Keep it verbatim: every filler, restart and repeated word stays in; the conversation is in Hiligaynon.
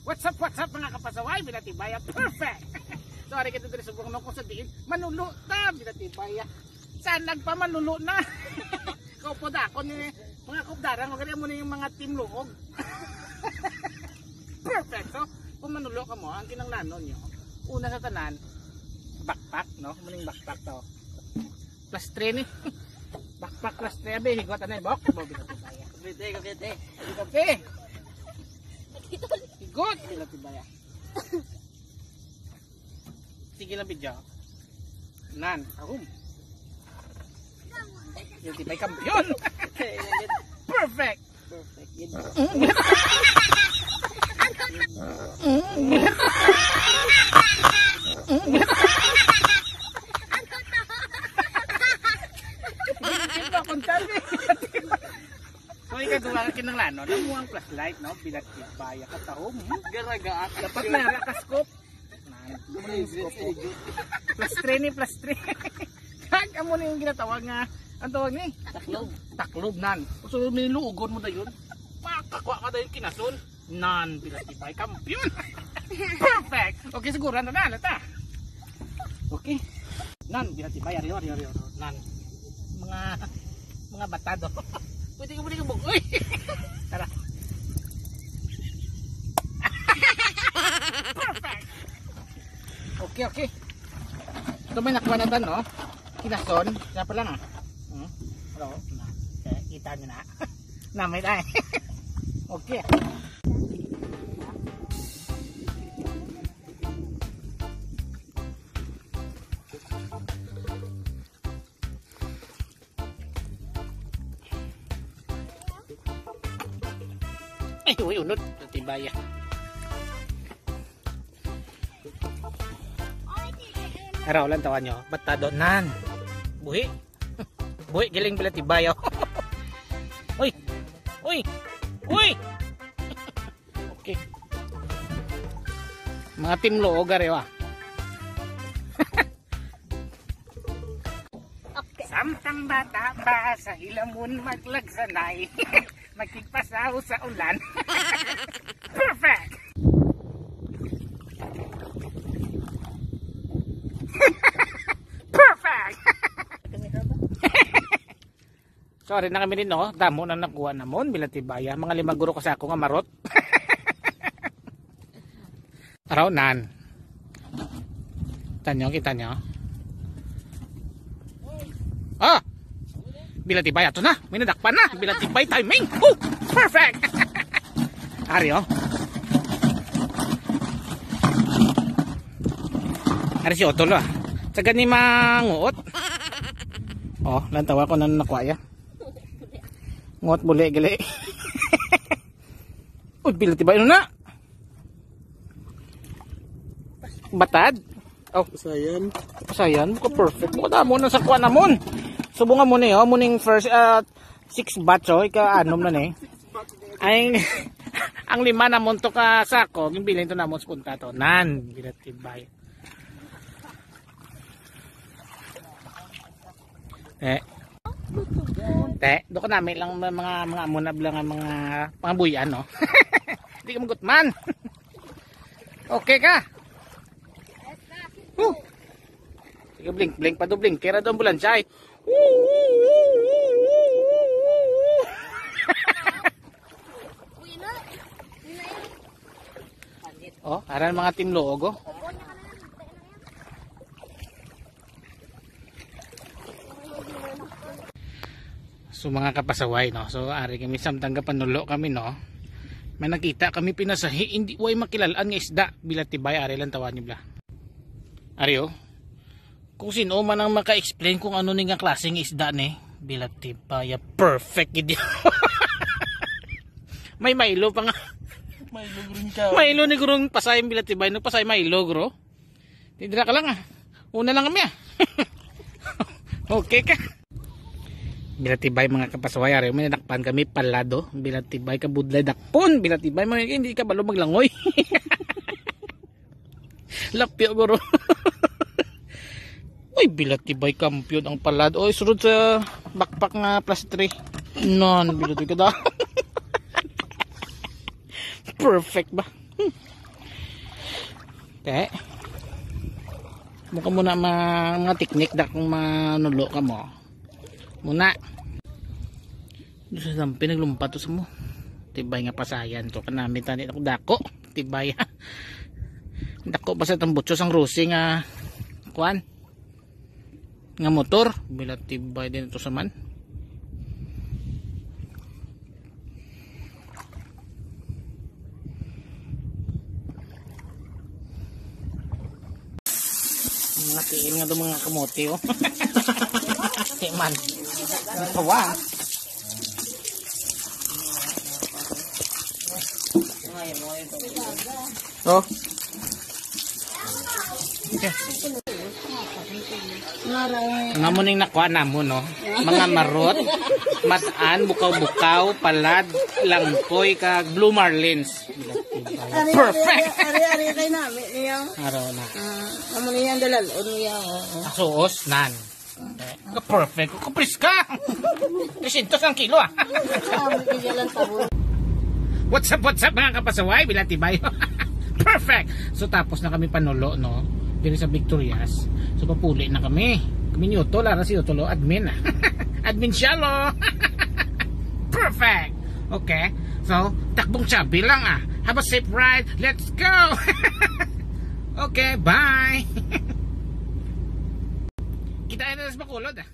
What's up, what's up, mga kapasaway? Bilatibaya, perfect! So, ari kita diri subong, no, kung sa diin manulo ta, Bilatibaya. Saan nagpamanulo na? Kaupo da ako ni mga kupdaran, o kaya mo na yung mga team luog. Perfect! So, kung manulo ka mo, ang kinanglanon nyo, una sa tanan, backpack, no? Muning backpack to. Plus three ni. Backpack plus three, abi, higot, ano, bok? Bok, Bilatibaya. Kapit, kapit. Kape. Higot, Bilatibaya. Sige lang, video. Nan, ahum. Yung tipay kampiyon. Perfect. Perfect. Yun. Ito akong tabi. So, ikaduha, kinanglanon, ang muang flashlight, no? Bilatibaya, katahom, hmm? Garaga, dapat na, nakaskop. Nan, amo na yung scoop. Plus three ni, plus three. Kag, amo na yung ginatawag nga, ang tawag ni? Taklob. Taklob, nan. So, may luugon mo dayon. Makakwa ka dayon kinason. Nan, Bilatibay, kampiyon. Perfect. Okay, siguro, ano na, lata. Okay. Nan, Bilatibay, ariyo, ariyo, ariyo, ariyo. Nan. Mga, mga batado. Pwede ka muli ka bugoy. Tara. Perfect. Okay, okay. Ito may nakuha na tan, no? Kinason. Kaya pala na. Hmm? Hello? Na. Eh, kita nyo na. Namay tayo. Okay. Ay, uy, unod. Tibaya. Araw lang tawa nyo. Ba't ta doon? Nan. Buhi. Buhi, galing pala Tibaya. Uy. Uy. Uy. Okay. Mga team luog, ari, wa. Okay. Samtang bata pa sa hilamon maglagsanay, makigpasaw sa ulan. Perfect! Perfect! So, ari na kami rin, no? Damo na nakuha namon, Bilatibaya. Mga lima guro ka sa ako nga marot. Araw nan. Kita nyo, kita nyo. Ah! Bilatibay, ato na. May nadakpan na. Bilatibay timing. Oh! Perfect! Ari, oh. Ari si Otol, ah. Sagad ni manguot. Oh, lantawa ko na nakuha ya. Nguot buli, gali. Uy, Bilatibay, ano na? Batad? Oh. Pasayan. Pasayan, ko perfect. Mo damo na sa kuha namon. Subong nga mo ni, oh, mo ning first, ah, six batch, oh, ika-anom na ni. Ay, ang lima namon to ka sako, ginbilin to namon sa punta to. Nan, Bilatibay. Eh. Te, do ka nami lang mga, mga, mga amo na lang ang mga, mga buyan, no? Di ka magutman. Okay ka? Woo! Sige, blink, blink pa do, blink. Kaya do ambulansya, eh. Woo! Oh, aran mga team luog, oh. So, mga kapasaway, no? So, ari kami, samtang gapanulo kami, no? May nakita kami pinasahi, hindi, way makilalaan nga isda. Bilatibay, ari lang tawa ni bla. Ari, oh. Kung sino man ang maka-explain kung ano ni nga klaseng isda ni, Bilatibay, ah, perfect gid. May Milo pa nga. Milo green ka. Milo ni gurong pasay ang Bilatibay, nagpasay Milo, guro. Di dira ka lang, ah. Una lang kami, ah. Okay ka. Bilatibay, mga kapasaway, ari, may nadakpan kami palado. Bilatibay, kabudlay dakpon. Bilatibay, mga hindi ka balo maglangoy. Lapyo, guro. Uy, Bilatibay, kampiyon ang palad. Oy, sunod sa backpack nga plus three. Non, Bilatibay ka da. Perfect ba? Te. Mo ka muna ma-, mga teknik da kung manulo ka mo. Muna. Sa sampi naglumpat to sa mo. Tibay nga pasayan to. Kanami tani ako dako. Tibay. Dako pa sa tambutso sang Rosie nga kuan. Nga motor. Bila tibay din ito sa man. Mga tiil nga do mga kamote, oh. Di man. Natawa. Oh. Nga mo ning nakuha namo, no? Mga marot, matan, bukaw-bukaw, palad, langkoy, kag blue marlins. Perfect! Ari, ari, ari kay nami niya. Araw na. Ah, amo niya ang dalalon niya, oo. Asuos, nan. Ka-perfect. Kapriska! Trescientos ang kilo, ah. Kami, bigyan lang sabon. What's up, what's up, mga kapasaway? Bila tibay. Perfect! So, tapos na kami panulo, no? Diri sa Victorias. So, papuli na kami. Kami ni Utol, ara si Utol, oh, admin. Admin siya, lo. Perfect! Okay. So, takbong chubby lang, ah. Have a safe ride. Let's go! Okay, bye! Kita na sa Bacolod, ah.